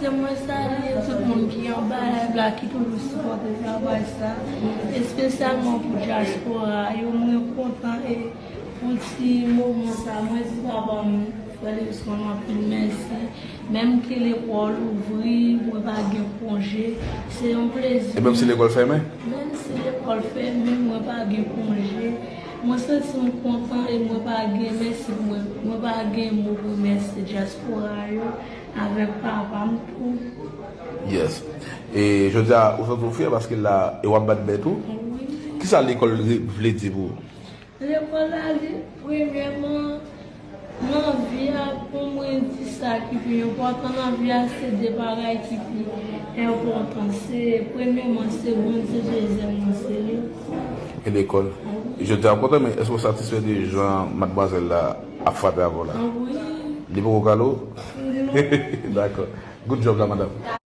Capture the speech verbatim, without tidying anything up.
Mwen salye tout moun ki anba live la, ki toujou sipòte travay sa, espesyalman pou dyaspora yo. Mwen kontan e pou ti moman sa, mwen di papa m, frè Lewis, mwen anpil mèsi. Menm ke lekòl ouvri, mwen pa gen konje, se yon plezi. E menm si lekòl fèmen? Menm si lekòl fèmen, mwen pa gen konje. Mwen santi m kontan e mwen pa gen mèsi pou mwen. Mwen pa gen mo pou remèsye dyaspora yo avèk papa m tou. Yes. E jodi a, ou santi w fyè paske la, e w ap bat bèt ou? Wi. Kisa lekòl re- vle di pou ou? Lekòl la, li, premyèman, nan vi a, pou mwen di sa ki pi enpòtan nan vi a, se de bagay ki pi enpòtan. Se, premyèman, se Bondye, dezyèmman, se lekòl. E lekòl. Jodi a, w kontan, men èske w satisfè de jan madmwazèl la ap frape avè w la? Ah wi. Li poko kale w? Non. Dakò. Good job la, madanm.